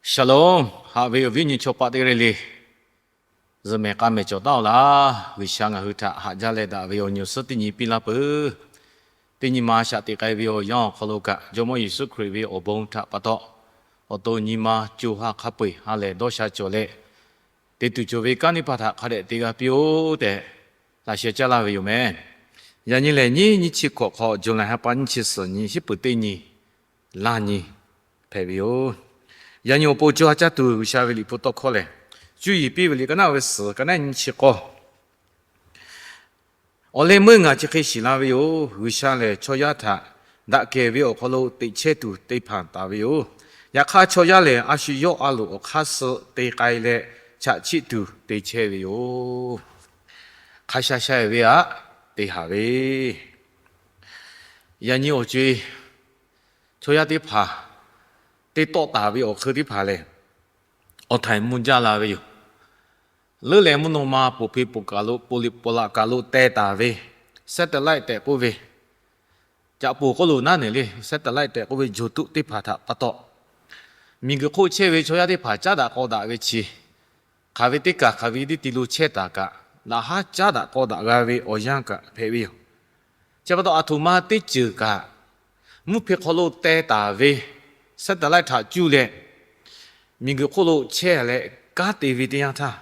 Shalom, haꞈ ve awˬ viˉ nyi chaw paˆ teˇ g'aˇ le le, zuhꞈ mehˍ k'a mehˍ cawˬ taˉ-oˬ laˇ. G'uiˬsha ngaˬ hui htaꞈ haꞈ jaˇ leh daꞈ ve awˬ nyi awˬ suhˉ teˇ nyi piˇ laˇ peuˬ. Teˇ nyi ma shaꞈ teꞈ k'ai ve awˬ yanˇ awˬ hk'aw lo kaꞈ, Jawˇmawˇ Yeˍsuˆ Hkriꞈ ve awˬ bon htaꞈ pa taw, awˬ to nyi ma co ha hk'a peu-eˬ ha lehˬ dawˇ sha cawˬ leh, te tuˬ cawˬ ve kanˉ teˇ hpaˍ htaꞈ hk'a dehꞈ te g'a piˇ-oˆ tehꞈ, laꞈ sheh caˇ laˇ ve yoˬ meh. Yaꞈ nyi lehˬ, nyiˇ nyiˇ chi hkawꞈ hk'aw, July ha pa nyiˇ chi suhˍ nyi, shiˉ peuˍ teˇ nyi, laˇ nyi hpehꞈ ve yoˬ. Yaꞈ nyi awˬ pon co ha caˇ tuˬ G'uiˬsha ve liꞈ hpu tawˇ hkawˇ lehˬ, Cuˇ yiˍ piˇ ve liꞈ ka naˆ ve suhˍ ka naˆ nyi chi k'awˇ, awˬ leh meuˇ ngaˬ chi hk'e shiˍ la ve yoˬ. G'uiˬsha lehˬ chaw yaˇ htaꞈ daꞈ kehˬ ve awˬ hk'aw lo teꞈ chehˇ tuˬ te hpanˍ taˍ ve yoˬ. Yaꞈ hk'aˇ, chaw yaˇ lehˬ a shu yawˇ a loˍ awˬ hk'aˇ suh te k'ai leh, chaꞈ chiˆ tuˬ te chehˇ ve yoˬ. Hk'a sha sha-eˬ ve aꞈ te haˍ ve, yaꞈ nyi awˬ co-e chaw yaˇ teˇ hpaˍ te tawˆ taˍ ve awˬ hk'eun teˇ hpaˍ lehˬ, awˬ htaiˍ mvuh jaˇ la ve yoˬ. Leuˉ leh mvuhˇ naw ma poˬ hpe poˬ kaˬ lo, poˬ liꞈ poˬ laꞈ kaˬ lo teh taˍ ve satellite tehꞈ k'oˆ ve, caꞈ poˬ hk'oˆ lo naˉ neˬ le satellite tehꞈ k'oˆ ve joˬ tuˆ teˇ hpaˍ htaꞈ pa taw, miˬguiˬ hk'oˆ chehˇ ve chaw yaˇ teˇ hpaˍ caˉ daꞈ k'aw daꞈ ve chi, hk'aˬ ve teˇ kaˬ hk'aˬ ve teˇ ti lo chehˇ taˍ kaꞈ, laꞈ haˉ caˉ daꞈ k'aw daꞈ g'a ve awˬ yanˇ kaꞈ hpehꞈ ve yoˬ. Chi pa taw, aˬ htoꞈ ma teˇ ceuˬ kaꞈ mvuhˇ hpe hk'aw lo teh taˍ ve satellite htaꞈ cuˇ leh, miˬguiˬ hk'oˆ lo chehˇ leh kanˉ te ve teˇ yanˇ htaˇ,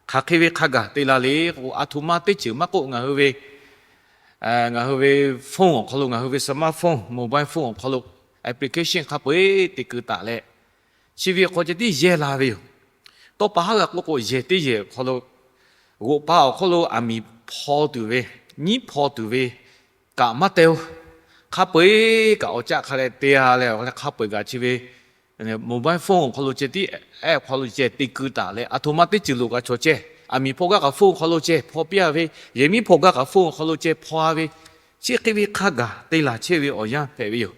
hk'aˬ hk'e ve hk'a gaˬ te la le k'o, aˬ htoꞈ ma teˇ ceuˬ maˇ k'oˆ, ngaˬ hui ve ngaˬ hui ve phone awˬ hk'aw lo, ngaˬ hui ve smartphone, mobile phone awˬ hk'aw lo application hk'a peu-eˬ te keu taˍ leh, chi ve awˬ hk'aw ceh tiˉ yehˇ la ve yoˬ. Tawˇ pa haˉ g'a k'oˆ k'o, yehˬ teˇ yehˬ awˬ hk'aw lo, g'oꞈ pa awˬ hk'oˆ lo aˬ miˍ hpaw tuˬ ve, nyiˉ hpaw tuˬ ve kaꞈ maˇ te-oˬ. Hk'a peu-eˬ kaꞈ awˬ caˆ hk'a leh te-a leh, awˬ hk'a peu-eˬ kaꞈ chi ve mobile phone awˬ hk'aw lo ceh tiˉ, ehˉ awˬ hk'aw lo ceh te keu taˍ leh, aˬ htoꞈ ma teˇ ceuˬ loˍ kaꞈ chaw ceh, aˬ miˍ hpaw gaˇ kaꞈ phone awˬ hk'aw lo ceh hpaw piˇ-a ve, yehˬ miˉ hpaw gaˇ kaꞈ phone awˬ hk'aw lo ceh hpaw-a ve, chi hk'e ve hk'a gaˬ te laˬ chehˇ ve awˬ yanˇ hpehꞈ ve yoˬ.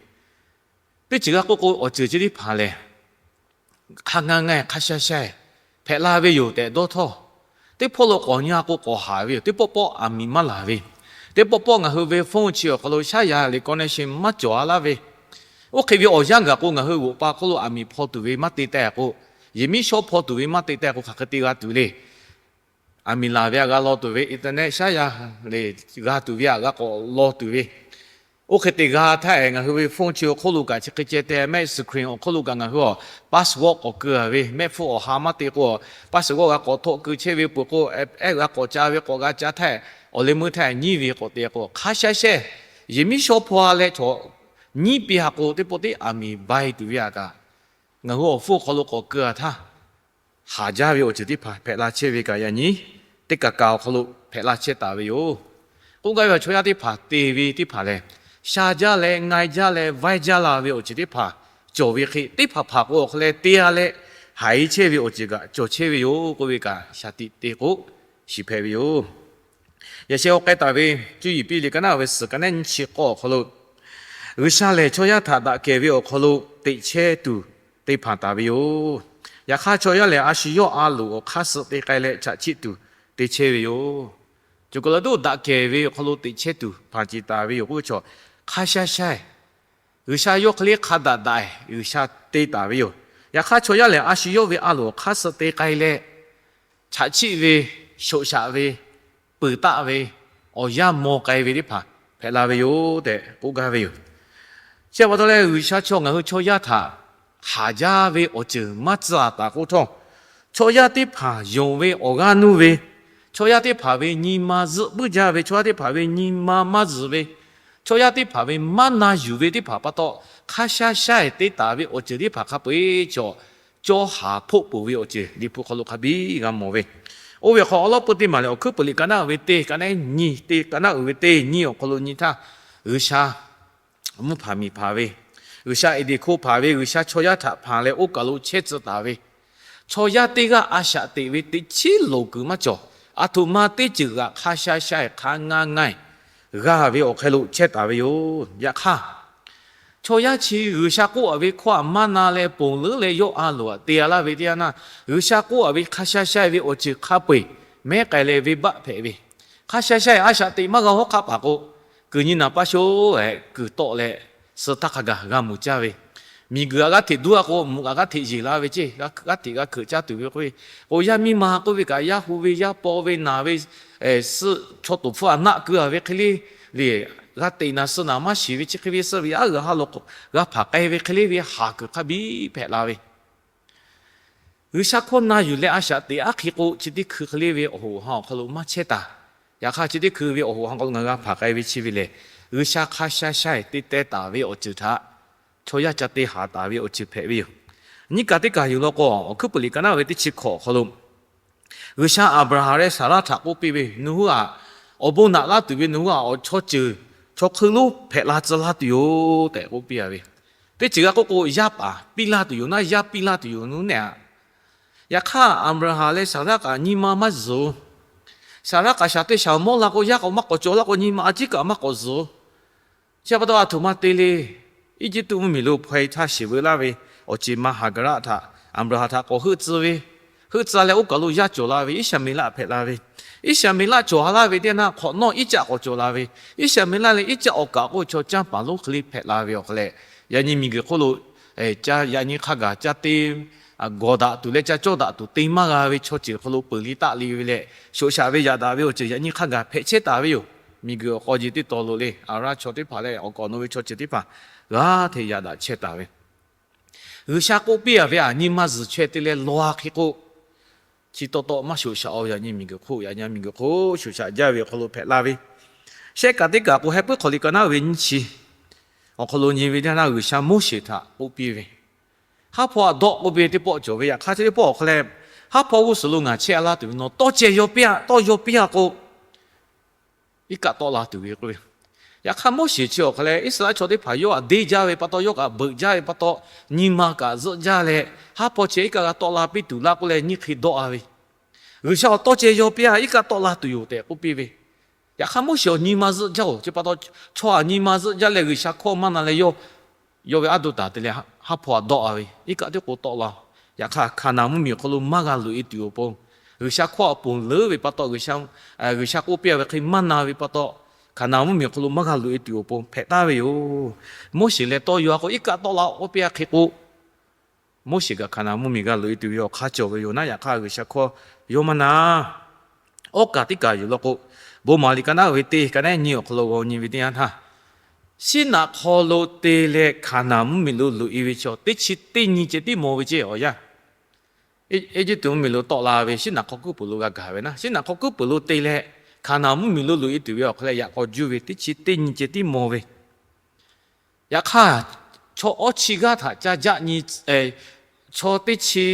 Teˇ ceuˬ g'a k'oˆ k'o, awˬ ceuˬ chi teˇ hpaˍ lehˬ, hk'a nga nga-eˬ hk'a sha sha-eˬ hpehꞈ la ve yoˬ tehꞈ dawˇ htawˇ, teˇ hpawˇ lo k'awꞈ nyi-a k'o k'awꞈ haˍ ve yoˬ. Teˇ pawˆ pawˆ aˬ miˍ maˇ laˬ ve, teˇ pawˆ pawˆ ngaˬ hui ve phone chi awˬ hk'aw lo shaˉ yaˇ le connection maˇ cawˬ-a laˇ ve, oˇ hk'e ve awˬ yanˇ gaˬ k'o, ngaˬ hui g'oꞈ pa hk'oˆ lo aˬ miˍ hpaw tuˬ ve maˇ te taˇ k'o, yehˬ miˉ shawˉ hpaw tuˬ ve maˇ te taˇ k'o, hk'aˬ hk'e te g'a tuˬ le. Aˬ miˍ laˬ ve aꞈ g'a law tuˬ ve, internet shaˉ yaˇ le g'a tuˬ ve aꞈ g'a k'awꞈ law tuˬ ve, oˇ hk'e te g'a htaˇ, ngaˬ hui ve phone chi awˬ hk'oˆ lo kaꞈ chi hk'e ceh te mehˆ screen awˬ hk'oˆ lo kaꞈ ngaˬ hui awˬ password k'awꞈ keu-a ve, mehˆ hpfuhˇ awˬ ha maˇ te k'o, password g'a k'awꞈ htawˆ keu chehˇ ve peuˬ k'o, ehˉ g'a k'awꞈ ca ve k'awꞈ g'a ca htaˇ, awˬ leh meuˇ htaˇ nyiˉ ve k'awꞈ te k'o, hk'a sha sha-eˬ yehˬ miˉ shawˉ hpaw-a leh chaw nyiˉ piˇ-a k'o, teˇ pawˆ teˇ aˬ miˍ bai tuˬ ve aꞈ kaꞈ, ngaˬ hui awˬ phone awˬ hk'aw lo k'awꞈ keu-a htaˇ, haˍ jaˇ ve awˬ ceuˬ teˇ hpaˍ hpehꞈ la chehˇ ve kaꞈ, yaꞈ nyi teˇ kaˬ kaˬ awˬ hk'aw lo hpehꞈ la chehˇ taˍ ve yoˬ. K'oˆ gaˇ ve, chaw yaˇ teˇ hpaˍ te ve teˇ hpaˍ lehˬ, sha jaˇ leh ngai jaˇ leh vaiˇ jaˇ la ve awˬ ceuˬ teˇ hpaˍ cawˬ ve hk'e, teˇ hpaˍ hpaˍ k'o awˬ hk'aw leh te-a leh haiˬ chehˇ ve awˬ ceuˬ kaꞈ cawˬ chehˇ ve yoˬ k'oˆ ve kaꞈ, shaˍ tiꞈ te k'o shiˍ hpehꞈ ve yoˬ. Yaꞈ sheh k'ai taˍ ve, Cuˇ yiˍ piˇ liꞈ ka naˆ ve suhˍ ka naˆ nyiˇ chi k'awˇ awˬ hk'aw lo, G'uiˬsha lehˬ chaw yaˇ htaꞈ daꞈ kehˬ ve awˬ hk'aw lo teꞈ chehˇ tuˬ te hpanˍ taˍ ve yoˬ. Yaꞈ hk'aˇ, chaw yaˇ lehˬ a shu yawˇ a loˍ awˬ hk'aˇ suh te k'ai leh chaꞈ chiˆ tuˬ te chehˇ ve yoˬ. Cawˬ kaˬ lo doˆ daꞈ kehˬ ve awˬ hk'aw lo teꞈ chehˇ tuˬ hpanˍ ce taˍ ve yoˬ k'oˆ ve chaw, hk'a sha sha-eˬ G'uiˬsha yawˇ hk'e le hk'a daꞈ daꞈ-eˬ G'uiˬsha te taˍ ve yoˬ. Yaꞈ hk'aˇ, chaw yaˇ lehˬ a shu yawˇ ve a loˍ awˬ hk'aˇ suh te k'ai leh, chaꞈ chiˆ ve, shoꞈ shaꞈ ve, peuˬ taˆ ve, awˬ yanˇ maw k'ai ve teˇ hpaˍ hpehꞈ la ve yoˬ tehꞈ k'oˆ gaˇ ve yoˬ. Chi pa taw leh, G'uiˬsha chaw ngaˬ hui chaw yaˇ htaꞈ haˍ jaˇ ve awˬ ceuˬ maˇ tcuh-a taˍ k'oˆ htawˇ, chaw yaˇ teˇ hpaˍ yonˍ ve awˬ g'aˇ nuˇ ve, chaw yaˇ teˇ hpaˍ ve nyi ma zuhˆ puiˉ jaˇ ve, chaw yaˇ teˇ hpaˍ ve nyi ma maˇ zuhˬ ve, chaw yaˇ teˇ hpaˍ ve maˇ na yuˬ ve teˇ hpaˍ pa taw, hk'a sha sha-eˬ te taˍ ve awˬ ceuˬ teˇ hpaˍ hk'a peu-eˬ chaw cawˇ haˍ hpoˆ peuˬ ve awˬ ceuˬ Liꞈ hpu hk'aw lo hk'a biˇ g'a mawˬ ve. Oˇ ve hk'aw awˬ lawˉ peu teˇ maˬ lehˬ, Awˬ hkuiˉ puiˍ liꞈ ka naˆ ve teˇ ka naˆ nyi, teˇ ka naˆ uiˍ ve teˇ nyi awˬ hk'aw lo nyi htaˇ, G'uiˬsha mvuhˇ hpanˍ miˬ hpanˍ ve, G'uiˬsha Eˍdenˍ hkoˇ hpanˍ ve, G'uiˬsha chaw yaˇ htaꞈ hpanˍ leh oˇ kaˬ lo chehˇ tcuh taˍ ve, chaw yaˇ teˇ g'aˇ a shaꞈ teꞈ ve teꞈ chiˉ loˍ kuiˬ maˇ cawˬ. Aˬ htoꞈ ma teˇ ceuˬ g'aꞈ hk'a sha sha-eˬ hk'a nga nga-eˬ g'a ve awˬ hk'aw lo chehˇ taˍ ve yoˬ. Yaꞈ hk'aˇ, chaw yaˇ chi G'uiˬsha k'oˆ-a ve hkawˇ htaꞈ maˇ na leh ponˬ leuˉ leh yawˇ a loˍ htaꞈ te-a laˇ ve teˇ yanˇ, G'uiˬsha k'oˆ-a ve hk'a sha sha ve awˬ ceuˬ hk'a peu-eˬ mehˉ k'ai leh venˇbaˆ hpehꞈ ve, hk'a sha sha-eˬ a shaꞈ teꞈ maˇ g'a hawˉ hk'aˆ paˍ k'o, kuiˬ nyi naˍ paˇ sho-eˬ kuiˬ tawˆ leh suh htaˇ hk'a gaˬ g'a mawˬ caˇ ve, Miˬguiˬ htaꞈ g'aˇ hteꞈ duˉ a k'o, mvuhꞈ kaꞈ g'aˇ hteꞈ yeˬ la ve ceˇ, g'aˇ hteꞈ g'a hkeuꞈ caˇ tuˬ ve k'o, k'o yaˇ miˇ ma k'oˆ ve kaꞈ, yaˇ hu ve, yaˇ paw ve, naˬ ve, suhˆ chaw toˍ hpfuhˇ a naˆ keu a ve hk'e le, le, g'a teꞈ naˬ suh naˬ maˇ shiˍ ve chi hk'e ve suh ve aˉ g'uiˬ ha lo g'a hpanˍ k'ai ve hk'e le ve haˍ kuiˬ hk'a biˇ hpehꞈ la ve. G'uiˬsha hkawˇ na yuˬ leh a shaꞈ teꞈ aˉ hk'e k'o, chi teˇ hkui hk'e le ve awˬ hoꞈ awˬ ha awˬ hk'aw lo maˇ chehˇ taˍ. Yaꞈ hk'aˇ, chi teˇ hkui ve awˬ hoꞈ awˬ ha awˬ hk'aw lo ngaˬ g'a hpanˍ k'ai ve chi ve lehˬ, G'uiˬsha hk'a sha sha-eˬ te teh taˍ ve awˬ ceuˬ htaꞈ chaw yaˇ ca te haˍ taˍ ve awˬ ceuˬ hpehꞈ ve yoˬ. Nyiˇ kaˬ teˇ kaˬ yuˬ law k'o, Awˬ hkuiˉ puiˍ liꞈ ka naˉ ve teˇ chi hkawꞈ awˬ hk'aw lo G'uiˬsha Aˍbraˍhanˍ leh Saˍraˆ htaꞈ k'oˆ piˇ ve, Nawˬ hui aꞈ, awˬ bon naꞈ laˇ tuˬ ve nawˬ hui aꞈ, awˬ chaw ceuˬ chaw hk'eun lonˉ hpehꞈ la tcuh laˇ tuˬ yoˬ tehꞈ k'oˆ piˇ a ve. Teˇ ceuˬ g'a k'oˆ k'o, yaˇ paˍ piˇ laˇ tuˬ yoˬ naˉ, yaˇ piˇ laˇ tuˬ yoˬ nawˬ hui nehˬ aꞈ. Yaꞈ hk'aˇ, Aˍbraˍhanˍ leh Saˍraˆ kaꞈ nyi ma maˇ zuhˬ. Saˍraˆ kaꞈ shaˍ teˇ shaˍ mawˇ la k'o, yaˇ k'awꞈ maˇ k'awꞈ cawˬ laˇ k'o, nyi ma a ciˉ kaꞈ maˇ k'awꞈ zuhˬ. Chi pa taw a htoꞈ ma te le. Eˇjiˇtuꞈ mvuhˇmiˬ lo hpaw-e htaˇ shiˍ veu laˇ ve awˬ ceˬ ma Haˍgaˍraˆ htaꞈ Aˍbraˍhanˍ htaꞈ k'awꞈ heuˆ tcuh ve, heuˆ tcuh leh oˇ kaˬ lo yaˇ cawˬ la ve Iˉsaˍmeˍlaˆ hpehꞈ la ve. Iˉsaˍmeˍlaˆ cawˬ ha laˇ ve teˇ yanˇ, hk'awꞈ nawˇ Iˉcaˆ k'awꞈ cawˬ la ve. Iˉsaˍmeˍlaˆ leh Iˉcaˆ awˬ kaˍ k'o, chaw canˇ paˍ lonˉ hk'e le hpehꞈ la ve awˬ hk'aw leh, yaꞈ nyi miˬguiˬ hk'oˆ lo yaꞈ nyi hk'a gaˬ ca te gawˬ daꞈ tuˬ leh ca cawˇ daꞈ tuˬ te maˇ g'a ve chaw ceuˬ hk'aw lo peuˬ le taˆ le ve leh, shoꞈ shaꞈ ve yaꞈ daꞈ ve awˬ ceuˬ yaꞈ nyi hk'a gaˬ hpehꞈ chehˇ taˍ ve yoˬ. Miˬguiˬ awˬ k'aw jeˬ teˇ taw lo le, Aˍraˆ chaw teˇ hpaˍ leh awˬ kaˍ awˬ nu ve chaw ceuˬ teˇ hpaˍ g'aˇ hteꞈ yaꞈ daꞈ chehˇ taˍ ve. G'uiˬsha k'oˆ piˇ a ve aꞈ nyi ma zuhˬ chaweh te leh law a hk'e k'o, chi taw taw maˇ shoꞈ shaꞈ-o. Yaꞈ nyi miˬguiˬ hk'oˆ, yaꞈ nyi miˬguiˬ hk'oˆ shoꞈ shaꞈ jaˇ ve awˬ hk'aw lo hpehꞈ la ve. Shehˆ kaꞈ teˇ kaꞈ k'o, Heh puiˉ hk'aw liꞈ ka naˉ ve nyiˇ chi awˬ hk'aw lo nyi ve teˇ yanˇ, G'uiˬsha Moˉseˍ htaꞈ k'oˆ piˇ ve, Haˉ hpawˇ aꞈ dawˆ k'oˆ ve teˇ pawˆ cawˬ ve. Yaꞈ hk'aˇ, chi teˇ pawˆ awˬ hk'aw leh, haˉ hpawˇ g'uˇ suhˍ lo ngaˬ chehˇ a laˇ tuˬ ve nawˬ tawˇ ceh yaw piˇ a, tawˇ yaw piˇ a k'o, iˉ kaˆ tawˆ la tuˬ ve k'oˆ ve. Yaꞈ hk'aˇ, Moˉseˍ chi awˬ hk'aw leh Iˉsaˍreˍlaˆ chaw teˇ hpaˍ yawˇ htaꞈ deˇ jaˇ ve pa taw, yawˇ kaꞈ beuꞈ jaˇ ve pa taw, nyi ma kaꞈ zuhˆ jaˇ leh, haˉ hpawˇ chi iˉ kaˆ g'a tawˆ la piˇ tuˬ laˇ k'oˆ leh nyiˇ hk'e dawˆ a ve. G'uiˬsha awˬ tawˇ ceh yaw piˇ a, iˉ kaˆ tawˆ la tuˬ yoˬ tehꞈ k'oˆ piˇ ve. Yaꞈ hk'aˇ, Moˉseˍ awˬ nyi ma zuhˆ jaˇ-oˬ. Chi pa taw, chaw aꞈ nyi ma zuhˆ jaˇ leh G'uiˬsha hkawˇ maˇ na leh yawˇ, yawˇ ve aˉ doˇ taˍ te leh haˉ hpawˇ htaꞈ dawˆ a ve, iˉ kaˆ tiˉ k'o tawˆ la. Yaꞈ hk'aˇ, Hkaˍnanˍ mvuhˇmiˬ awˬ hk'aw lo maˇ g'a loꞈ-e tuˬ awˬ pon, G'uiˬsha hkawˇ aꞈ ponˬ leuˉ ve pa taw, G'uiˬsha k'oˆ piˇ a ve hk'e maˇ na ve pa taw, Hkaˍnanˍ mvuhˇmiˬ awˬ hk'aw lo maˇ g'a loꞈ-e tuˬ awˬ pon hpehꞈ taˍ ve yoˬ. Moˉseˍ leh tawˇ yaw a k'o, iˉ kaˆ tawˆ la k'oˆ piˇ a hk'e k'o, Moˉseˍ kaꞈ Hkaˍnanˍ mvuhˇmiˬ g'a loꞈ-e tuˬ ve awˬ hk'aˇ cawˬ ve yoˬ naˉ. Yaꞈ hk'aˇ, G'uiˬsha hkawˇ yawˇ maˇ na. Awˉ kaˬ teˇ kaˬ yuˬ law k'o, Bon maˍ liꞈ ka naˉ ve teˇ ka naˉ nyi awˬ hk'aw lo g'aw nyi ve teˇ yanˇ htaˇ, Siˉnaꞈ hk'aw lo te leh Hkaˍnanˍ mvuhˇmiˬ lo loꞈ-e ve chaw teˇ chi teˇ nyi ceh tiˉ maw ve ceˇ awˬ yanˇ, Eˇjiˇtuꞈ mvuhˇmiˬ lo tawˆ la ve Siˉnaꞈ hk'aw kuiˉ puiˍ lo g'a gaˬ ve naˉ. Siˉnaꞈ hk'aw kuiˉ puiˍ lo te leh Hkaˍnanˍ mvuhˇmiˬ lo loꞈ-e tuˬ ve awˬ hk'aw leh yaꞈ k'aw juˇ ve teˇ chi teˇ nyi ceh tiˉ maw ve. Yaꞈ hk'aˇ, chaw awˇ chi g'aˇ htaꞈ ca jaˆ nyi, chaw teˇ chi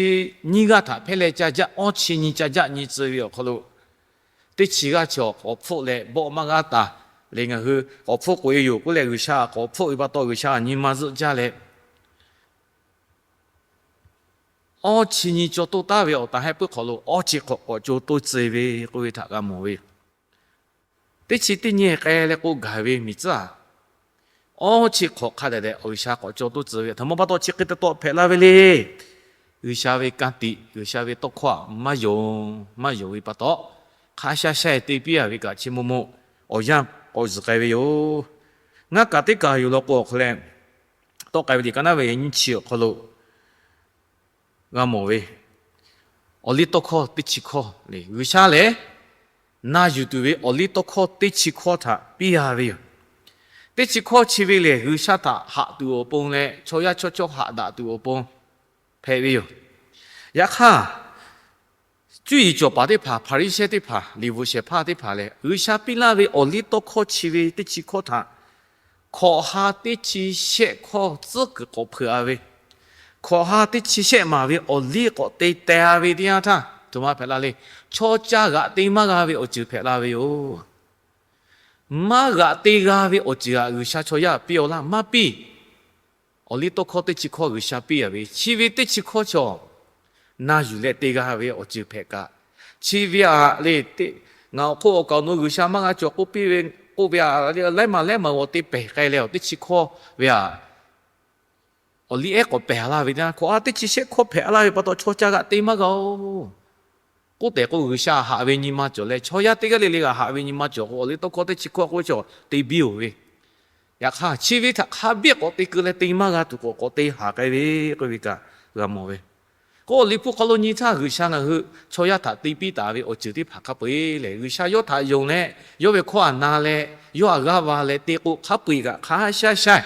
nyiˇ g'aˇ htaꞈ hpehˇ leh ca jaˆ, awˇ chi nyi ca jaˆ nyi tcuh ve awˬ hk'aw lo, teˇ chi g'aˇ chi awˬ k'awꞈ hpfuhˆ leh bawˆ maˇ g'aˇ taˍ le. Ngaˬ hui k'awꞈ hpfuhˆ k'oꞈ-e yoˬ k'oˆ leh, G'uiˬsha k'awꞈ hpfuhˆ ve pa taw, G'uiˬsha nyi ma zuhˆ jaˇ leh, awˇ chi nyi caw toˇ taˍ ve awˬ taˍ heh puiˉ hk'aw lo awˇ chi hk'awꞈ k'awꞈ caw toˇ tcuh ve k'oˆ ve htaꞈ g'a mawˬ ve yoˬ. Teˇ chi teˇ nyi k'ai leh k'o gaˬ ve miˬ tcuhˉ-a, awˇ chi hk'awꞈ hk'a dehꞈ dehꞈ G'uiˬsha k'awꞈ caw toˇ tcuh ve htaꞈ maˇ pa taw chi hk'e te tawˆ hpehꞈ laˇ ve le. G'uiˬsha ve ka tiꞈ, G'uiˬsha ve tawˇ hkawˇ aꞈ maˇ yonˍ, maˇ yonˍ ve pa taw, hk'a sha sha-e te piˇ-a ve kaꞈ chi maw maw awˬ yanˇ k'awꞈ zuhˬ k'ai ve yoˬ. Ngaˇ kaꞈ teˇ kaˬ yuˬ law k'o awˬ hk'aw leh, tawˆ k'ai ve liꞈ ka naˉ ve nyiˇ chi awˬ hk'aw lo g'a mawˬ ve, awˬliˇtawˇhkawˇ teˇ chi hkawˇ le. G'uiˬsha lehˬ na yuˬ tuˬ ve awˬliˇtawˇhkawˇ teˇ chi hkawˇ htaꞈ piˇ-a ve yoˬ. Teˇ chi hkawˇ chi ve lehˬ, G'uiˬsha htaꞈ haꞈ tuˬ awˬ pon leh chaw yaˇ chaw chawˇ haꞈ daꞈ tuˬ awˬ pon hpehꞈ ve yoˬ. Yaꞈ hk'aˇ, cuˇ yiˍ cawˬ paˍ teˇ hpaˍ, Hpaˍriˍsehˇ teˇ hpaˍ, liꞈ bvuhꞈ shehˍ hpaˇ teˇ hpaˍ lehˬ, G'uiˬsha piˇ laˇ ve awˬliˇtawˇhkawˇ chi ve teˇ chi hkawˇ htaꞈ hkawꞈ ha teˇ chi shehˆ hkawˇ tcuhˉ kuiˬ k'awꞈ hpeuꞈ-a ve, hkawꞈ ha teˇ chi shehˆ maˍ ve awˬliˇ k'awꞈ te teh-a ve teˇ yanˇ htaˇ, htoꞈ ma hpehꞈ la le. Chaw ca g'aꞈ te maˇ g'a ve awˬ ceuˬ hpehꞈ la ve yoˬ. Maˇ g'aꞈ te g'a ve awˬ ceuˬ aꞈ G'uiˬsha chaw yaˇ piˇ-aw laˇ maˇ piˇ. Awˬliˇtawˇhkawˇ teˇ chi hkawˇ G'uiˬsha piˇ-a ve, chi ve teˇ chi hkawˇ chaw na yuˬ leh te g'a ve awˬ ceuˬ hpehꞈ kaꞈ, chi ve aꞈ le, ngaˬ awˬ hk'oˆ awˬ kaˍ awˬ nu G'uiˬsha maˇ g'a cawˬ k'oˆ piˇ ve, k'oˆ ve aꞈ laiˉ maˬ laiˉ maˬ g'aw te pehˬ k'ai leh, awˬ teˇ chi hkawˇ ve aꞈ awˬliˇ ehˉ k'awꞈ pehˬ laˇ ve teˇ yanˇ, hkawꞈ ha teˇ chi shehˆ hkawˇ hpehꞈ laˇ ve pa taw chaw ca g'aꞈ te maˇ g'a-oˬ. K'oˆ tehꞈ k'o, G'uiˬsha haꞈ ve nyi ma cawˬ leh, chaw yaˇ teˇ g'aˇ le le g'a haꞈ ve nyi ma cawˬ k'o, awˬliˇtawˇhkawˇ teˇ chi hkawˇ k'oˆ ve chaw te biˇ-oˬ ve. Yaꞈ hk'aˇ chi ve htaꞈ hk'a biˇ k'awꞈ te keu leh te maˇ g'a tuˬ k'awꞈ k'awꞈ te haˍ k'ai ve k'oˆ ve kaꞈ g'a mawˬ ve. K'o, Liꞈ hpu hk'aw lo nyi htaˇ G'uiˬsha ngaˬ hui chaw yaˇ htaꞈ te piˇ taˍ ve awˬ ceuˬ teˇ hpaˍ hk'a peu-eˬ lehˬ, G'uiˬsha yawˇ htaꞈ yonˍ leh, yawˇ ve hkawˇ htaꞈ na leh, yawˇ htaꞈ g'aˇ va leh te k'o, hk'a peu-eˬ kaꞈ hk'a sha sha,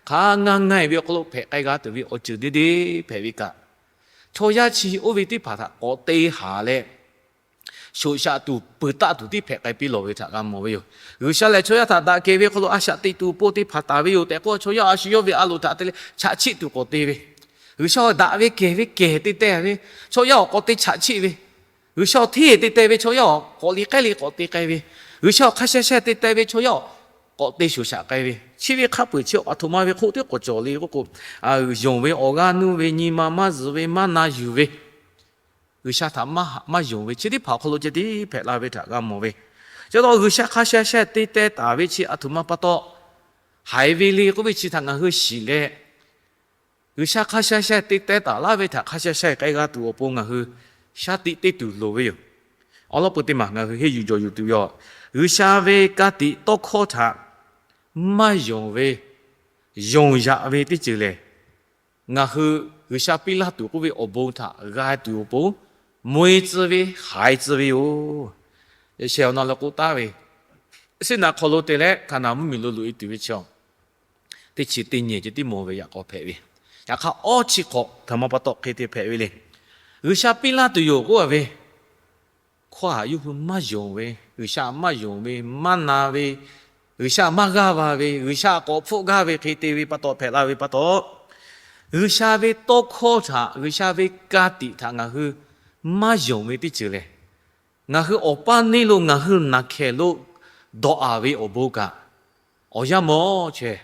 hk'a ngaˬ ngaˬ ve awˬ hk'aw lo hpehꞈ k'ai g'a tuˬ ve awˬ ceuˬ deˇ deˇ hpehꞈ ve kaꞈ, chaw yaˇ chi oˇ ve teˇ hpaˍ htaꞈ k'awꞈ te haˍ leh, shoꞈ shaꞈ tuˬ, peuˬ taˆ tuˬ tiˉ hpehꞈ k'ai piˇ lawˬ ve htaꞈ g'a mawˬ ve yoˬ. G'uiˬsha lehˬ chaw yaˇ htaꞈ daꞈ kehˬ ve hk'aw lo a shaꞈ teꞈ tuˬ awˬ pon te hpanˍ taˍ ve yoˬ tehꞈ k'oˆ, chaw yaˇ a shu yawˇ ve a loˍ htaꞈ te leh chaꞈ chiˆ tuˬ k'awꞈ te ve. G'uiˬsha awˬ daꞈ ve kehˬ ve kehˬ te teh ve, chaw yaˇ awˬ k'awꞈ te chaꞈ chiˆ ve. G'uiˬsha awˬ hteˇ te teh ve, chaw yaˇ awˬ k'awꞈ liꞈ k'ehˉ le k'awꞈ te k'ai ve. G'uiˬsha awˬ hk'a sha sha te teh ve, chaw yaˇ awˬ k'awꞈ te shoꞈ shaꞈ k'ai ve. Chi ve hk'a peu-eˬ chi a htoꞈ ma ve hk'oˆ teˇ k'awꞈ cawˬ le k'oˆ k'o, yonˍ ve awˬ g'aˇ nuˇ ve, nyi ma maˇ zuhˬ ve, maˇ na yuˬ ve, G'uiˬsha htaꞈ maˇ yonˍ ve chi teˇ hpaˍ awˬ hk'aw lo ceh tiˉ hpehꞈ la ve htaꞈ g'a mawˬ ve. Chi taw G'uiˬsha hk'a sha sha te teh taˍ ve chi a htoꞈ ma pa taw, haiˬ ve le k'oˆ ve chi htaꞈ ngaˬ hui shiˍ leh, G'uiˬsha hk'a sha sha te teh taˍ laˇ ve htaꞈ hk'a sha sha k'ai g'a tuˬ awˬ pon ngaˬ hui shaˉ tiꞈ te tuˬ loˍ ve yoˬ. Awˬ lawn peuˬ teˇ maˬ ngaˬ hui henˇ yuˬ jawˬ yuˬ tuˬ ve yoˬ. G'uiˬsha ve ka tiꞈ tawˇ hkawˇ htaꞈ maˇ yonˍ ve, yonˍ yaꞈ ve teˇ ceuˬ lehˬ, ngaˬ hui G'uiˬsha piˇ laˇ tuˬ k'oˆ ve awˬ bon htaꞈ g'a tuˬ awˬ pon, mvuh-e tcuh ve, haiˬ tcuh ve yoˬ. Yaꞈ sheh awˬ na lo k'oˆ taˍ ve, Siˉnaꞈ hk'aw lo te leh Hkaˍnanˍ mvuhˇmiˬ lo loꞈ-e tuˬ ve chi, teˇ chi teˇ nyi ceh tiˉ mawˬ ve yaꞈ k'aw hpehꞈ ve. Yaꞈ hk'aˇ awˇ chi hk'awꞈ htaꞈ ma pa taw hk'e te hpehꞈ ve le. G'uiˬsha piˇ laˇ tuˬ yoˬ k'oˆ a ve, hkawˇ haꞈ yawˇ hui maˇ yonˍ ve, G'uiˬsha maˇ yonˍ ve, maˇ na ve, G'uiˬsha maˇ g'aˇ va ve, G'uiˬsha k'awꞈ hpfuhˆ gaˇ ve hk'e te ve pa taw hpehꞈ la ve pa taw, G'uiˬsha ve tawˇ hkawˇ htaꞈ, G'uiˬsha ve ka tiꞈ htaꞈ ngaˬ hui maˇ yonˍ ve teˇ ceuˬ lehˬ, ngaˬ hui awˬ paˇ neˇ lo ngaˬ hui naˬ hkehˍ lo dawꞈ-a ve awˬ bon kaꞈ, awˬ yanˇ mawˬ chehˇ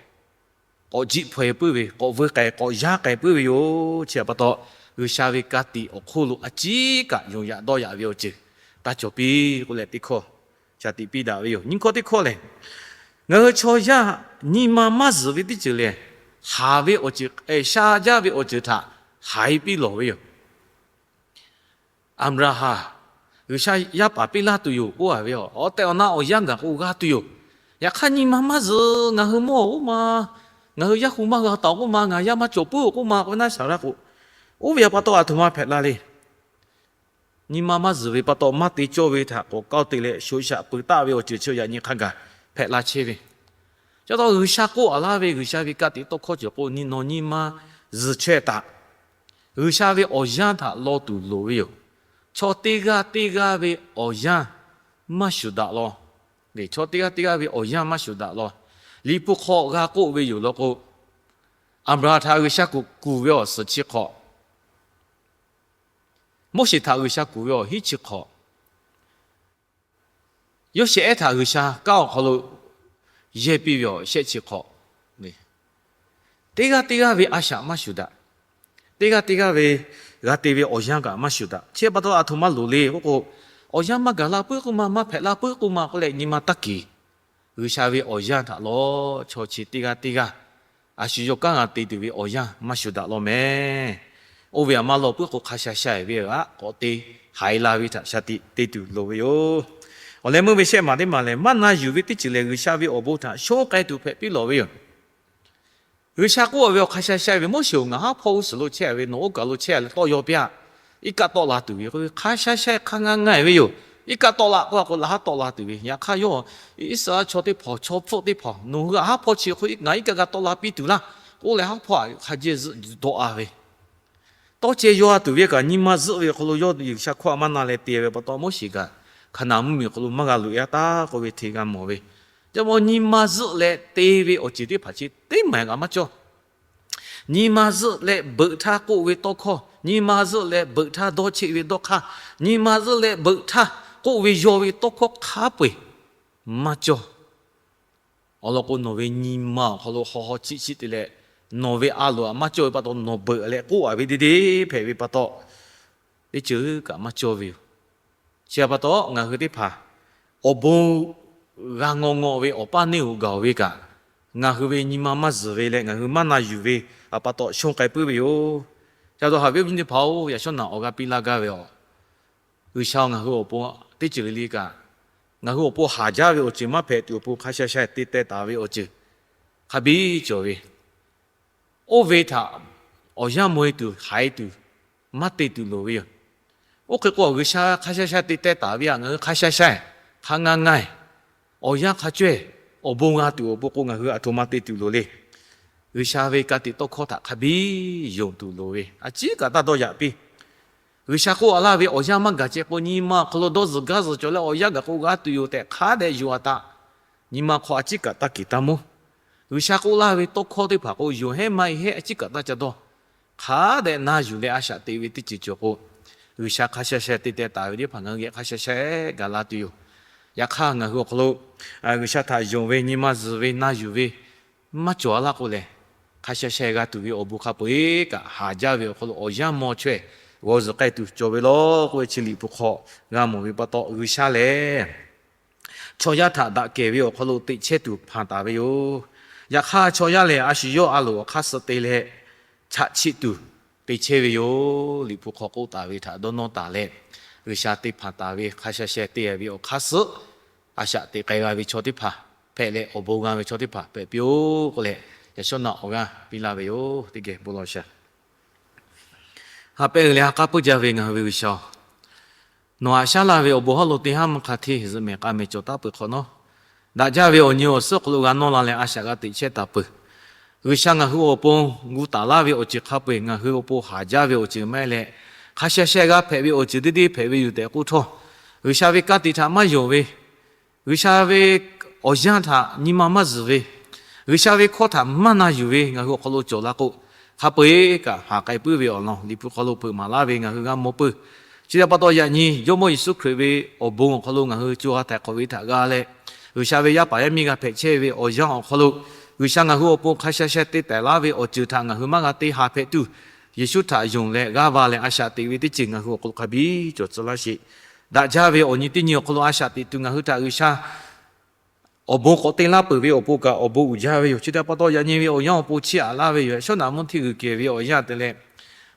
k'awꞈ jiˆ hpaw-e puiˉ ve, k'awꞈ vuiˇ k'ai, k'awꞈ yaˇ k'ai puiˉ ve yoˬ. Chi pa taw, G'uiˬsha ve ka tiꞈ awˬ hk'oˆ lo a ciˉ kaꞈ yonˍ yaꞈ dawˇ yaꞈ ve awˬ ceuˬ taˇ cawˬ piˇ k'oˆ leh teˇ hkawˇ shaˍ tiꞈ piˇ daꞈ ve yoˬ. Nyiˇ hkawˇ teˇ hkawˇ lehˬ, ngaˬ hui chaw yaˇ nyi ma maˇ zuhˬ ve teˇ ceuˬ lehˬ, haˍ ve awˬ ceuˬ, sha jaˇ ve awˬ ceuˬ htaꞈ haiˬ piˇ lawˬ ve yoˬ. Aˍbraˍhanˍ, G'uiˬsha yaˇ paˍ piˇ laˇ tuˬ yoˬ k'oˆ a ve, awˬ tehˬ awˬ na awˬ yanˇ gaˬ k'o g'a tuˬ yoˬ. Yaꞈ hk'aˇ nyi ma maˇ zuhˬ, ngaˬ hui mawˇ-oˬ k'oˆ ma, ngaˬ hui yaˇ hu maˇ g'a taˍ-oˬ k'oˆ ma, ngaˬ yaˇ maˇ cawˬ puiˉ-oˬ k'oˆ ma k'oˆ ve naˉ shaˍ laˇ k'o, oˇ ve pa taw a htoꞈ ma hpehꞈ la le. Nyi ma maˇ zuhˬ ve pa taw maˇ te cawˇ ve htaꞈ k'awꞈ kaoˇ te leh shoꞈ shaꞈ peuˬ taˆ ve awˬ ceuˬ chi yaꞈ nyi hk'a gaˬ hpehꞈ la chehˇ ve. Chi pa taw G'uiˬsha k'oˆ a laˇ ve G'uiˬsha ve ka tiꞈ tawˇ hkawˇ ceuˬ k'o, nawˬ nyi ma zuhˬ chaweh taꞈ. G'uiˬsha ve awˬ yanˇ htaꞈ law tuˬ loˍ ve yoˬ. Chaw teˇ g'aˇ teˇ g'aˇ ve awˬ yanˇ maˇ shuˍ daꞈ law. Chaw teˇ g'aˇ teˇ g'aˇ ve awˬ yanˇ maˇ shuˍ daꞈ law. Liꞈ hpu hk'aw g'a k'oˆ ve yoˬ law k'o, Aˍbraˍhanˍ htaꞈ G'uiˬsha kuˬ kuˬ ve awˬ suhˍ chi hk'awꞈ, Moˉseˍ htaꞈ G'uiˬsha kuˬ ve awˬ hinˉ chi hk'awꞈ, Yoˇsehꞈ ehˉ htaꞈ G'uiˬsha kanˉ awˬ hk'aw lo yehˇ piˇ ve awˬ shehˆ chi hk'awꞈ, teˇ g'aˇ teˇ g'aˇ ve a shaꞈ maˇ shuˍ daꞈ. Teˇ g'aˇ teˇ g'aˇ ve g'a te ve awˬ yanˇ kaꞈ maˇ shuˍ daꞈ. Chi pa taw a htoꞈ ma loˍ le k'oˆ k'o, awˬ yanˇ maˇ gaˬ la puiˉ k'oˆ ma, maˇ hpehꞈ la puiˉ k'oˆ ma k'oˆ leh nyi ma taˇ keˬ. G'uiˬsha ve awˬ yanˇ htaꞈ law, chaw chi teˇ g'aˇ teˇ g'aˇ a shu yawˇ kanˉ g'a te tuˬ ve awˬ yanˇ maˇ shuˍ daꞈ law mehˍ. Oˇ ve aꞈ maˇ law puiˉ k'o, hk'a sha sha-e ve aꞈ k'awꞈ te haiˬ la ve htaꞈ shaˍ tiꞈ te tuˬ loˍ ve yoˬ. Awˬ leh meuˇ ve shehˆ maˬ teˇ maˬ lehˬ, maˇ na yuˬ ve teˇ ceuˬ lehˬ, G'uiˬsha ve awˬ bon htaꞈ shonˇ k'ai tuˬ hpehꞈ piˇ lawˬ ve yoˬ. G'uiˬsha k'oˆ ve awˬ hk'a sha sha-e ve, Moˉseˍ-oˬ, ngaˬ haˉ hpawˇ g'uˇ suhˍ lo chehˇ ve, nawˬ oˇ kaˬ lo chehˇ leh tawˆ yaw piˇ-aꞈ. Iˉ kaˆ tawˆ la tuˬ ve k'oˆ ve, hk'a sha sha-e hk'a ngaˬ ngaˬ-e ve yoˬ. Iˉ kaˆ tawˆ la k'oˆ a k'o, laˬ haˉ tawˆ la tuˬ ve. Yaꞈ hk'aˇ yawˇ Iˉsaˍreˍlaˆ chaw teˇ hpaˍ, chaw hpfuhˆ teˇ hpaˍ, nawˬ hui haˉ hpawˇ chi hk'oˆ ngaˬ iˉ kaˆ g'a tawˆ la piˇ tuˬ laˇ k'oˆ leh, haˉ hpawˇ hk'a jehˇ zuhˆ dawˆ-a ve, tawˇ ceh yaw-a tuˬ ve kaꞈ nyi ma zuhˆ ve awˬ hk'aw lo yawˇ G'uiˬsha hkawˇ a maˇ na leh te ve pa taw, Moˉseˍ kaꞈ Hkaˍnanˍ mvuhˇmiˬ awˬ hk'aw lo maˇ g'a loꞈ-e-a taˉ k'oˆ ve hteˇ g'a mawˬ ve. Chi pa nyi ma zuhˆ leh te ve awˬ ceuˬ teˇ hpaˍ chi teˇ maˬ kaꞈ maˇ cawˇ. Nyi ma zuhˆ leh beuꞈ htaˇ k'oˆ ve tawˇ hkawˇ, nyi ma zuhˆ leh beuꞈ htaˇ dawˇ cheˆ ve dawˇ hk'aˇ, nyi ma zuhˆ leh beuꞈ htaˇ k'oˆ ve yaw ve tawˇ hkawˇ hk'a peu-eˬ maˇ cawˇ. Awˬ lawn k'o, nawˬ ve nyi ma awˬ hk'aw lo haw haw chiˆ chiˆ te leh, nawˬ ve a loˍ aꞈ maˇ cawˇ ve pa taw, nawˬ beuꞈ leh k'oˆ-a ve deˇ deˇ hpehꞈ ve pa taw, teˇ ceuˬ kaꞈ maˇ cawˇ ve yoˬ. Chi pa taw, ngaˬ hui teˇ hpaˍ awˬ bon g'a ngaw ngaw ve awˬ paˇ neˇ-oˬ gaˬ-oˬ ve kaꞈ, ngaˬ hui ve nyi ma maˇ zuhˬ ve leh ngaˬ hui maˇ na yuˬ ve pa taw shonˇ k'ai puiˉ ve yoˬ. Chi pa taw, haꞈ ve awˬ viˉ nyi teˇ hpaˍ-oˬ, yaꞈ shawˉ naꞈ awˬ g'a piˇ laˇ gaˇ ve aˬ, G'uiˬsha ngaˬ hui awˬ pon teˇ ceuˬ le le kaꞈ, ngaˬ hui awˬ pon haˍ jaˇ ve awˬ ceuˬ maˇ hpehꞈ tuˬ awˬ pon hk'a sha sha te teh taˍ ve awˬ ceuˬ, hk'a biˇ cawˬ ve, oˇ ve htaꞈ awˬ yanˇ maw e tuˬ haiˬ e tuˬ maˇ te tuˬ loˍ ve yoˬ. Oˇ hk'e k'o, G'uiˬsha hk'a sha sha te teh taˍ ve htaꞈ ngaˬ hui hk'a sha sha, hk'a nga nga, awˬ yanˇ hk'a cawehˇ, awˬ bon g'a tuˬ awˬ pon k'o, ngaˬ hui aˬ htoꞈ ma te tuˬ loˍ le. G'uiˬsha ve ka tiꞈ tawˇ hkawˇ htaꞈ hk'a biˇ yonˍ tuˬ loˍ ve, a ciˉ kaꞈ taˇ dawˇ yaꞈ piˇ. G'uiˬsha k'oˆ a laˇ ve, awˬ yanˇ maˇ gaˬ ceh k'o, nyi ma awˬ hk'aw lo dawˇ zuhˬ gaˇ zuhˬ cawˬ leh awˬ yanˇ gaˬ k'o g'a tuˬ yoˬ tehꞈ hk'a dehꞈ yuˬ a taꞈ, nyi ma hk'aw a ciˉ kaꞈ taˇ kiˍ taˇ mawˇ. G'uiˬsha k'oˆ laˇ ve tawˇ hkawˇ teˇ hpaˍ k'o, yonˍ hehnˇ maˇ hehnˇ a ciˉ kaꞈ taˇ ca dawˇ. Hk'a dehꞈ na yuˬ leh a shaꞈ teꞈ ve teˇ ceuˬ cawˬ k'o, G'uiˬsha hk'a sha sha te teh taˍ ve teˇ hpaˍ ngaˬ hui geh hk'a sha sha gaˬ la tuˬ yoˬ. Yaꞈ hk'aˇ, ngaˬ hui awˬ hk'aw lo G'uiˬsha htaꞈ yonˍ ve, nyi ma zuhˬ ve, na yuˬ ve maˇ cawˬ a laˇ k'o lehˬ, hk'a sha sha g'a tuˬ ve awˬ bon hk'a peu-eˬ kaꞈ haˍ jaˇ ve awˬ hk'aw lo awˬ yanˇ maw chaweh g'aw zuhˬ k'ai tuˬ cawˬ ve law k'oˆ ve chi Liꞈ hpu hk'aw g'a mawˬ ve pa taw, G'uiˬsha lehˬ chaw yaˇ htaꞈ daꞈ kehˬ ve awˬ hk'aw lo teꞈ chehˇ tuˬ hpanˍ taˍ ve yoˬ. Yaꞈ hk'aˇ, chaw yaˇ lehˬ a shu yawˇ a loˍ awˬ hk'aˇ suh te leh chaꞈ chiˆ tuˬ te chehˇ ve yoˬ. Liꞈ hpu hk'aw k'oˆ taˍ ve htaꞈ dawˇ nawˇ taˍ leh, G'uiˬsha te hpanˍ taˍ ve hk'a sha sha te ve awˬ hk'aˇ suh a shaꞈ teꞈ k'ai g'a ve chaw teˇ hpaˍ hpehꞈ leh, awˬ bon g'a ve chaw teˇ hpaˍ hpehꞈ piˇ-oˆ k'oˆ leh, yaꞈ shawˉ naꞈ awˬ g'aˇ piˇ laˇ ve yoˬ. Teˇ geh bon lawˬ shaˍ. Ha pehˇ uiˍ leh ha k'aˉ puiˉ jaˇ ve ngaˬ hui ve G'uiˬsha-oˬ, nawˬ haꞈ shaˉ laˇ ve awˬ bon hawˉ lo teˇ haˉ maˇ hk'a hteˇ zuhꞈ mehˍ k'a mehˍ cawˬ taˉ peuˬ hk'awꞈ nawˉ, daꞈ jaˇ ve awˬ nyi awˬ suhˉ awˬ hk'aw lo g'a nawˇ la leh a shaꞈ g'a teꞈ chehˇ taˍ peuˬ. G'uiˬsha ngaˬ hui awˬ pon gu taˍ laˇ ve awˬ ceuˬ hk'a peu-eˬ ngaˬ hui awˬ pon haˍ jaˇ ve awˬ ceuˬ maˇ heˆ leh, hk'a sha sha g'a hpehꞈ ve awˬ ceuˬ teˇ deˇ hpehꞈ ve yoˬ tehꞈ k'oˆ htawˇ, G'uiˬsha ve ka tiꞈ htaꞈ maˇ yonˍ ve, G'uiˬsha ve awˬ yanˇ htaꞈ nyi ma maˇ zuhˬ ve, G'uiˬsha ve hkawˇ htaꞈ maˇ na yuˬ ve ngaˬ hui awˬ hk'aw lo cawˬ la k'o, hk'a peu-eˬ kaꞈ haˍ k'ai puiˉ ve awˬ lawn Liꞈ hpu hk'aw lo hpeuꞈ maˍ laˇ ve ngaˬ hui g'a mawˬ peuˬ. Chi htaꞈ pa taw, yaꞈ nyi Jawˇmawˇ Yeˍsuˆ Hkriꞈ ve awˬ bon awˬ hk'aw lo ngaˬ hui co ha htaiˍ hk'awꞈ ve htaꞈ g'a leh, G'uiˬsha ve yaˇ paˍ yaˇ miˇ g'a hpehꞈ chehˇ ve awˬ yanˇ awˬ hk'aw lo, G'uiˬsha ngaˬ hui awˬ pon hk'a sha sha te taiˍ laˇ ve awˬ ceuˬ htaꞈ ngaˬ hui maˇ g'a te haˍ hpehꞈ tuˬ, Yeˍsuˆ htaꞈ yonˍ leh g'aˇ va leh a shaꞈ teꞈ ve teˇ ceuˬ ngaˬ hui awˬ hk'aw lo hk'a biˇ cawˬ tcuh laˇ sheˍ. Daꞈ jaˇ ve awˬ nyi teˇ nyi awˬ hk'aw lo a shaꞈ teꞈ tuˬ ngaˬ hui htaꞈ G'uiˬsha awˬ bon k'awꞈ te laˇ peuˬ ve awˬ pon kaꞈ awˬ bon uiˍ jaˇ ve yoˬ. Chi htaꞈ pa taw, yaꞈ nyi ve awˬ yanˇ awˬ pon chiˇ aꞈ laˇ ve yoˬ. Shawˉ naꞈ mvuhˇ hteˇ g'uiˬ kehˬ ve awˬ yanˇ te leh,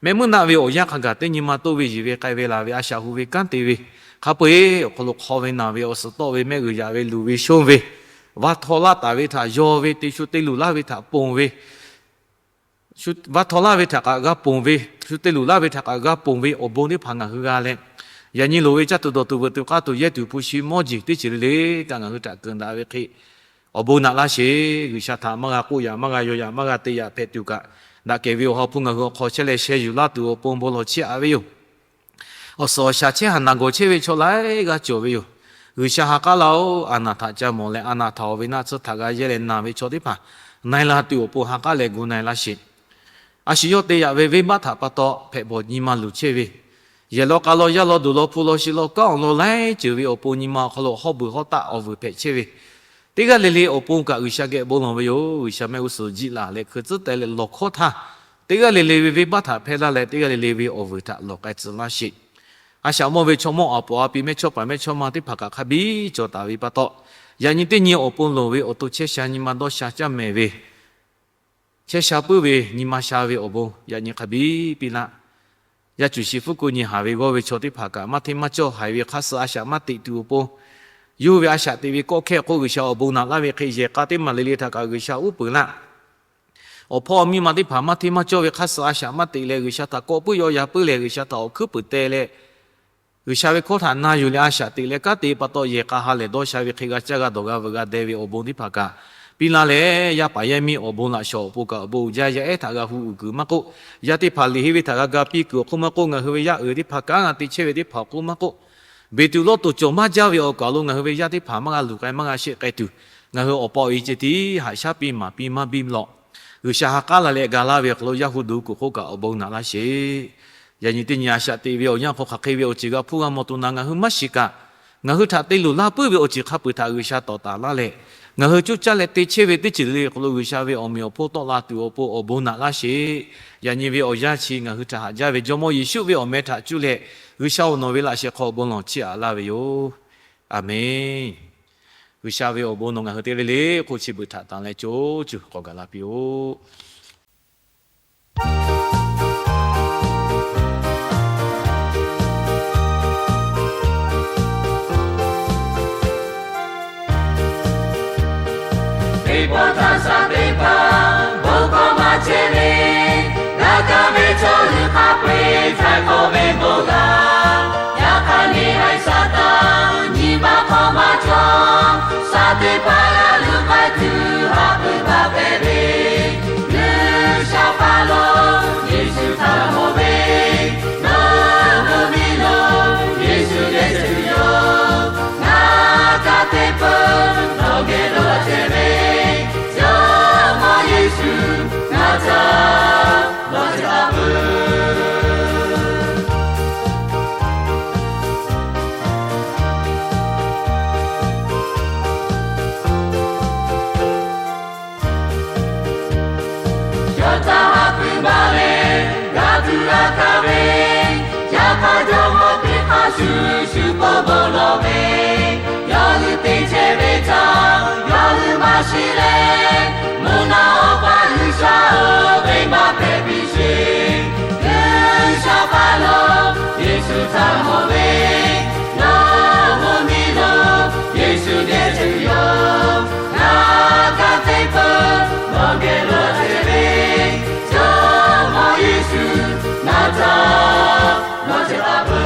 mehˆ meuˇ naˆ ve awˬ yanˇ hk'a gaˬ teˇ nyi ma toˇ ve yiˬ ve k'ai ve laˬ ve a shaꞈ hu ve kanˉ te ve, hk'a peu-eˬ awˬ hk'aw lo hk'aw ve naˬ ve awˬ suhˍ tawˆ ve mehˆ g'uiˬ yaꞈ ve luˬ ve shonˇ ve, va htaw laˇ taˍ ve htaꞈ yaw ve te shu te luˬ laˇ ve htaꞈ ponˬ ve, va htaw laˇ ve htaꞈ kaꞈ g'a ponˬ ve, shu te luˬ laˇ ve htaꞈ kaꞈ g'a ponˬ ve awˬ bon teˇ hpaˍ ngaˬ hui g'a leh, yaꞈ nyi loˍ ve caˇ tuˬ dawˬ tuˬ veuꞈ tuˬ k'aˇ tuˬ yehˇ tuˬ hpu shi mawˇ jeˬ teˇ ceuˬ le le kaꞈ ngaˬ hui htaꞈ keunˍ daꞈ ve hk'e, awˬ bon naꞈ laˇ sheˍ. G'uiˬsha htaꞈ maˇ g'a k'oˆ yaꞈ, maˇ g'a yaw yaꞈ, maˇ g'a te yaꞈ hpehꞈ tuˬ kaꞈ, daꞈ kehˬ ve awˬ ha hpu ngaˬ hui awˬ hk'aw chehˇ leh sheh yuˬ laˇ tuˬ awˬ pon bon lawˬ chiˇ aꞈ ve yoˬ. Awˬ suhˍ awˬ shaˍ chehˇ haˍ naˬ gawˬ chehˇ ve chaw laiˉ g'aˇ cawˬ ve yoˬ. G'uiˬsha ha k'aˉ laˇ-oˬ, a naˬ htaꞈ ca mawˬ leh a naˬ htaꞈ awˬ ve naˆ tsuhˇ htaꞈ g'a yehˇ leh naˬ ve chaw teˇ hpaˍ, na e la tuˬ awˬ pon ha k'aˉ leh gu na e laˇ sheˍ. A shu yawˇ te yaꞈ ve venˇbaˆ htaꞈ pa taw hpehꞈ bawˬ nyi ma luˬ chehˇ ve, yehˬ law k'a law yaˇ law duˬ law hpu law shi law kanˉ awˬ lawn laiˉ ceuˬ ve awˬ pon nyi ma awˬ hk'aw lo hawˉ beuˬ hawˉ taˆ awˬ vuiˬ hpehꞈ chehˇ ve, teˇ g'aˇ le le awˬ pon kaꞈ G'uiˬsha geh bon lawˬ ve yoˬ. G'uiˬsha mehˆ g'uˇ suhˍ jiˆ laˬ leh hkui tcuhˉ teh leh lawˬ hkawˇ htaˇ, teˇ g'aˇ le le ve venˇbaˆ htaꞈ hpehˇ laˇ leh teˇ g'aˇ le le ve awˬ vuiˬ htaꞈ lawˬ k'ai tcuh laˇ sheˍ. A shaꞈ mawˇ ve chaw mawˇ aˬ poˍ a pi mehˇchawˇpaˍ mehˇchawˇma teˇ hpaˍ kaꞈ hk'a biˇ cawˬ taˍ ve pa taw, yaꞈ nyi teˇ nyi awˬ pon loˍ ve awˬ to chehˇ sha nyi ma dawˇ sha caˇ mehˍ ve, chehˇ sha puiˉ ve nyi ma sha ve awˬ bon yaꞈ nyi hk'a biˇ piˇ laˇ. Yaˇ cuˬ shi fuˉ ku nyi haˍ ve g'awˇ ve chaw teˇ hpaˍ kaꞈ maˇ hteˇ maˇ cawˇ haiˬ ve hk'aˇ suh a shaꞈ maˇ teꞈ tuˬ awˬ pon, yawˇ hui ve a shaꞈ teꞈ ve kawˆ hkehˇ hk'oˆ G'uiˬsha awˬ bon naꞈ laˇ ve hk'e yehˬ k'a teˇ maˬ le le htaꞈ kaꞈ G'uiˬsha uˉ peunˍ laˇ. Awˬ hpawˇ awˬ miˇ ma teˇ hpaˍ maˇ hteˇ maˇ cawˇ ve hk'aˇ suh a shaꞈ maˇ teꞈ leh G'uiˬsha htaꞈ kawˆ puiˉ yaw ya puiˉ leh G'uiˬsha htaꞈ awˬ hkuiˉ puiˍ teh leh, G'uiˬsha ve hkawˇ htaꞈ na yuˬ leh a shaꞈ teꞈ leh kanˉ te pa taw yehˬ k'a ha lehˬ dawˇ sha ve hk'e g'a caˇ g'a dawˬ g'a veuꞈ g'a deh ve awˬ bon teˇ hpaˍ kaꞈ piˇ laˇ leh, yaˇ paˍ yaˇ miˇ awˬ bon laꞈ shawˍ awˬ pon kaꞈ awˬ bon uiˍ jaˇ. Yaˇ ehˉ htaꞈ g'a hu uiˍ kuiˬ maˇ k'oˆ, yaˇ teˇ hpaˍ liꞈ henˇ ve htaꞈ g'a ga piˇ kuiˬ awˬ hk'oˆ maˇ k'oˆ, ngaˬ hui ve yaˇ uiˍ teˇ hpaˍ kanˉ g'a te chehˇ ve teˇ hpaˍ awˬ hk'oˆ maˇ k'oˆ, beˬ tuˬ lawˇ tuˬ cawˬ maˇ jaˇ ve awˬ kaˬ lo ngaˬ hui ve yaˇ teˇ hpaˍ maˇ g'a luˬ k'ai maˇ g'a sheˆ k'ai tuˬ, ngaˬ hui awˬ pa awˬ e ceh tiˉ haꞈ shaˉ piˇ maˍ piˇ maˇ biˇ lawꞈ. G'uiˬsha ha k'aˉ la leh ga laˇ ve awˬ hk'aw lo yaˇ hu duˬ kuˬ hk'oˆ kaꞈ awˬ bon naꞈ laˇ sheˍ. Yaꞈ nyi teˇ nyi a shaꞈ teꞈ ve awˬ yanˇ hk'aw hk'aˬ hk'e ve awˬ ceuˬ g'a hpuˇ g'a mawˬ tuˬ na ngaˬ hui maˇ shiˍ kaꞈ, ngaˬ hui htaꞈ te luˬ laˇ puiˉ ve awˬ ceuˬ hk'a peuˬ htaꞈ G'uiˬsha tawˍ taˍ laˇ leh, ngaˬ hui coˇ caˇ leh te chehˇ ve teˇ ceuˬ le le awˬ hk'aw lo G'uiˬsha ve awˬ meꞈ awˬ hponˇ tawˆ la tuˬ awˬ pon awˬ bon naꞈ laˇ sheˍ. Yaꞈ nyi ve awˬ yanˇ chi ngaˬ hui htaꞈ haꞈ jaˇ ve Jawˇmawˇ Yeˍsuˆ ve awˬ meh htaꞈ cuˇ leh, G'uiˬsha awˬ nawˬ ve laꞈ shehˍ hk'aw awˬ bon lawˬ chiˇ aꞈ laˇ ve yoˬ. Aˬmenˍ. G'uiˬsha ve awˬ bon nawˬ ngaˬ hui teˇ g'aˇ le le hk'oˆ chi beuꞈ htaꞈ tanˬ leh co cuˬ k'awꞈ gaˬ la piˇ-oˆ. Te Bon htaˇ shaˍ teˇ hpaˍ bon hkawˇ maˇ chehˇ ve, g'a kaˇ ve chaw hui hk'a peu-eˬ htaiˍ hk'awꞈ ve bon g'a. Yaꞈ hk'aˇ, neˇ haiˬ Saˍtanˍ nyi ma hk'aw maˇ cawˬ. Shaˍ teˇ hpaˍ g'a luˬ k'ai tuˬ haꞈ pui baˬ hpehꞈ ve, G'uiˬsha hpaˇ lo Yeˍsuˆ htaꞈ mawˬ ve, nawˬ hui miˬ lo Yeˍsuˆ geh tuˬ yoˬ. Ngaˬ kaꞈ teˇ peuˬ nawˬ geh lo chehˇ ve, Jawˇmawˇ Yeˍsuˆ ngaˬ htaꞈ lawˬ chehˇ taˍ peuˬ. Yawˇ htaꞈ haꞈ pui baˬ leh g'a tuˬ g'a hkanˍ ve, yaꞈ hk'aˇ Jawˇmawˇ teˇ hk'aˇ shuˍ shuˍ k'oˆ bon lawˬ ve, yawˇ hui te chehˇ ve htaꞈ yawˇ hui maˇ shiˍ leh, mvuhˇ naw awˬ pa G'uiˬsha-oˬ, venˇbaˆ hpehꞈ piˇ sheˍ. G'uiˬsha hpaˇ lo Yeˍsuˆ htaꞈ mawˬ ve, nawˬ hui miˬ lo Yeˍsuˆ geh tuˬ yoˬ. Ngaˬ kaꞈ teˇ peuˬ nawˬ geh lo chehˇ ve, Jawˇmawˇ Yeˍsuˆ ngaˬ htaꞈ lawˬ chehˇ taˍ peuˬ.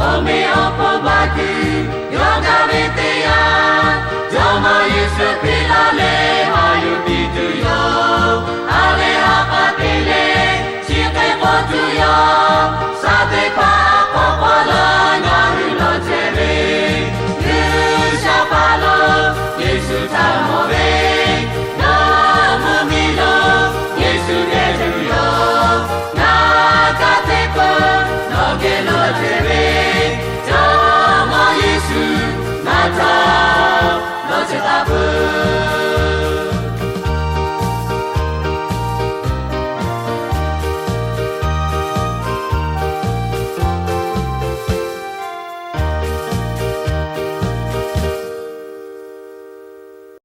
Awˬ meꞈ awˬ hponˇ baˬ tuˬ yawˇ gaˇ ve teˇ yanˇ, Jawˇmawˇ Yeˍsuˆ Hkriꞈ laˇ leh